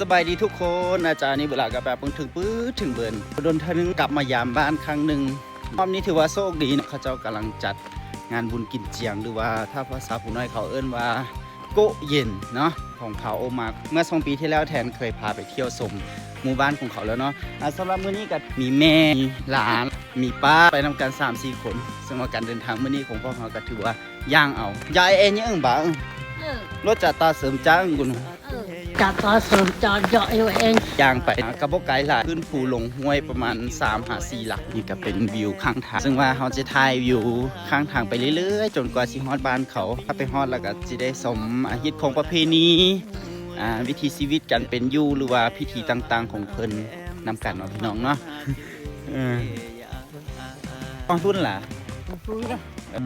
ສະບາຍດີທຸກຄົນ ອາຈານນີ້ເວລາກໍແບບເບິ່ງເຖິງປືເຖິງເບິ່ນ ດົນເທື່ອໜຶ່ງກັບມາຢາມບ້ານຄັ້ງໜຶ່ງ. ຮອບນີ້ຖືວ່າໂຊກດີເນາະ ເຂົາເຈົ້າກຳລັງຈັດງານບຸນກິນຈຽງ ຫຼືວ່າຖ້າພາສາຜູ້ນ້ອຍເຂົາເອີ້ນວ່າ ໂກະເຢັນເນາະ ຂອງເຜົ່າໂອມາ. ເມື່ອສອງປີທີ່ແລ້ວແທນເຄີຍພາໄປທ່ຽວຊົມໝູ່ບ້ານຂອງເຂົາແລ້ວເນາະ. ອາ ສຳລັບມື້ນີ້ກໍມີແມ່ ມີຫຼານ ມີປ້າ ໄປນຳກັນສາມສີ່ຄົນ ເຊິ່ງວ່າການເດີນທາງມື້ນີ້ຂອງພວກເຮົາກໍຖືວ່າຍ່າງເອົາ. ຢາເອເນຍເອີ້ງບາ ເອີ ລົດຈະຕາເສີມຈ້າງກຸນ ເອີ ຈະຕາເສີມຈ້າງຢາເອເອງ ຍ່າງໄປກໍບໍ່ໄກຫຼາຍ ຂຶ້ນພູລົງຫ້ວຍປະມານສາມຫາສີ່ຫຼັກ. ນີ້ກໍເປັນວິວຂ້າງທາງ ເຊິ່ງວ່າເຮົາຈະຖ່າຍວິວຂ້າງທາງໄປເລື້ອຍໆ ຈົນກວ່າຊິຮອດບ້ານເຂົາ. ຖ້າໄປຮອດແລ້ວກໍຊິໄດ້ຊົມ ອາ ຮີດຄອງປະເພນີ ອາ ວິຖີຊີວິດການເປັນຢູ່ ຫຼືວ່າພິທີຕ່າງໆຂອງເພິ່ນນຳກັນເນາະ ພີ່ນ້ອງເນາະ. ເອີ ອ້ອ ພຸ້ນລະ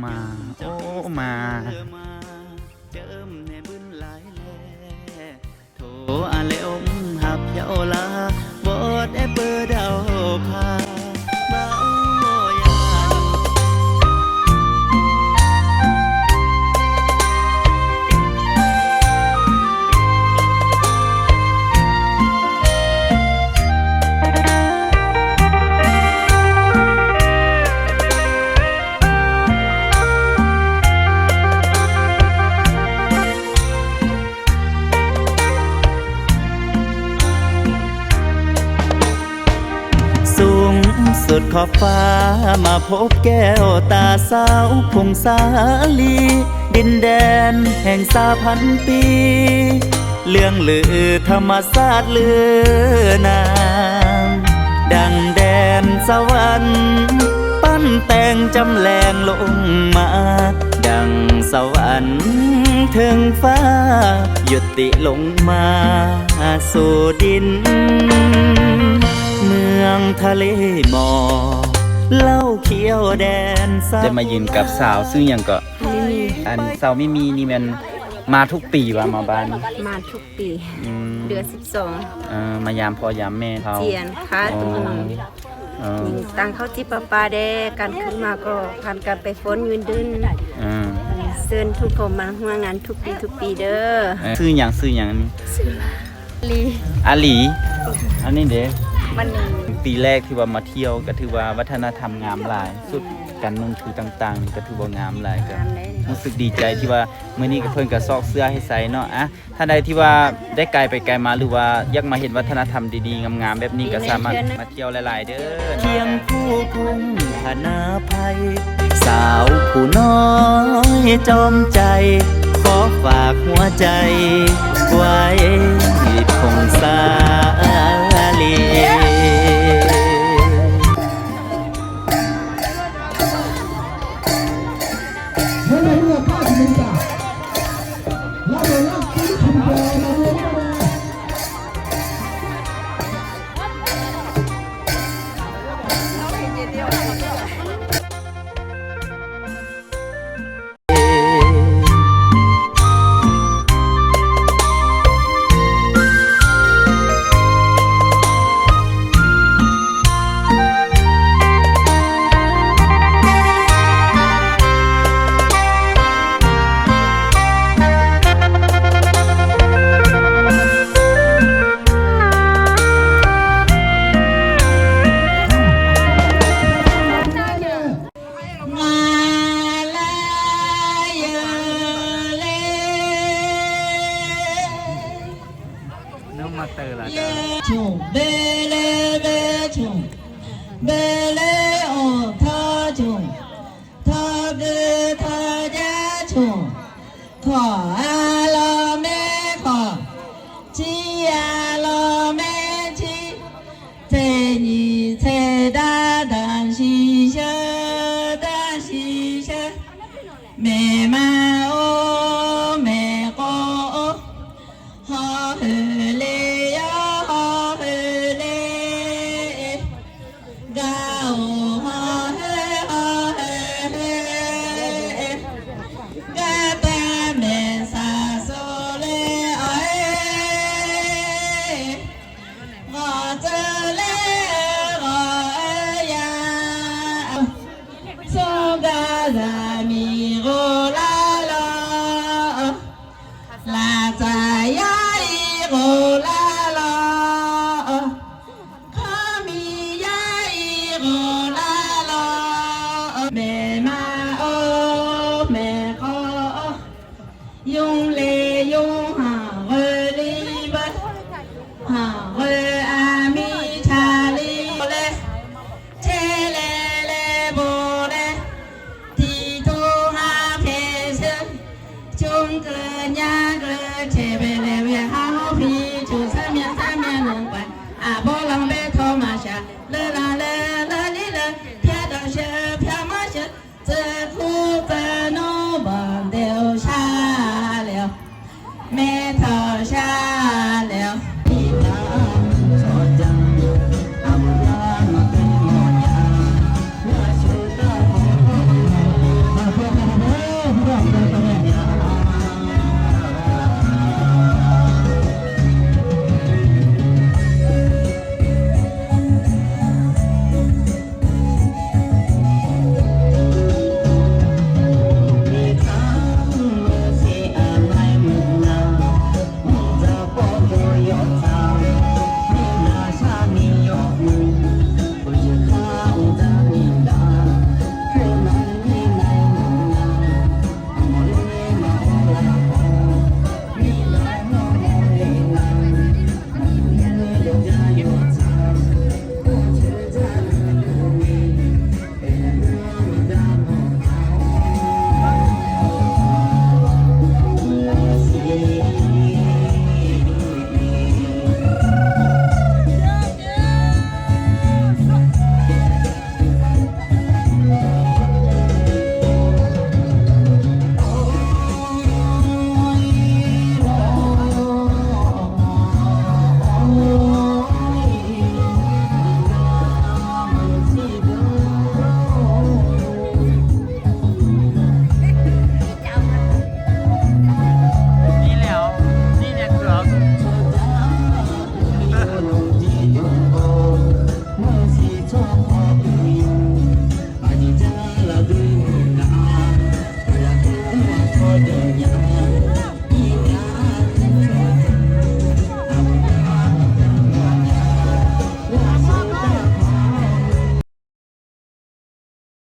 ມາ ໂອ້ ມາ. ສູງສຸດຂອບຟ້າມາພົບແກ້ວຕາສາວພົງສາລີ ດິນແດນແຫ່ງຊາພັນປີ ເລື່ອງລືທຳມະຊາດເຫຼືອນາມ ດັ່ງແດນສະຫວັນ ປັ້ນແຕ່ງຈຳແລງລົງມາ ດັ່ງສະຫວັນເທິງຟ້າ ຍຸຕິລົງມາສູ່ດິນ ເມືອງທະເລໝອກ ເລົ່າຂຽວແດນສາ ໄດ້ມາຢືນກັບສາວ ຊື່ຫຍັງເກາະ? ມິມີ. ອັນສາວມິມີນີ້ແມ່ນມາທຸກປີວ່າມາບ້ານ? ມາທຸກປີ. ອືມ ເດືອນສິບສອງ ເອີ ມາຢາມພໍ່ຢາມແມ່ເຂົາ ຈຽນ ຂ້າ ອໍ ຕຸງ ເອີ ຕັ້ງເຂົ້າຈິບປາປາແດ່ ກັນຂຶ້ນມາກໍພາກັນໄປຟ້ອນຢືນດື່ມ ເອີ ເຊີນທຸກຄົນມາຮ່ວມງານທຸກປີ ທຸກປີເດີ. ເອີ ຊື່ຫຍັງ? ຊື່ຫຍັງ? ຊື່ລາລີ. ອາລີ. ອັນນີ້ເດ? ມັນນີ້. ປີແລກທີ່ວ່າມາທ່ຽວ ກໍຖືວ່າວັດທະນະທຳງາມຫຼາຍ ຊຸດການນຸ່ງຖືຕ່າງໆ ກໍຖືວ່າງາມຫຼາຍ ກໍ ງາມເດ້ ຮູ້ສຶກດີໃຈທີ່ວ່າ ມື້ນີ້ກໍເພິ່ນກໍຊອກເສື້ອໃຫ້ໃສ່ເນາະ. ອາ ທ່ານໃດທີ່ວ່າໄດ້ໄກໄປໄກມາ ຫຼືວ່າຢາກມາເຫັນວັດທະນະທຳດີໆ ງາມໆ ແບບນີ້ ກໍສາມາດມາທ່ຽວຫຼາຍໆເດີ. ຄຽງຄູ່ກຸ້ງພະນາໄພ ສາວຜູ້ນ້ອຍຈອມໃຈ ຂໍຝາກຫົວໃຈໄວ້ພົງສາລີ. ใช่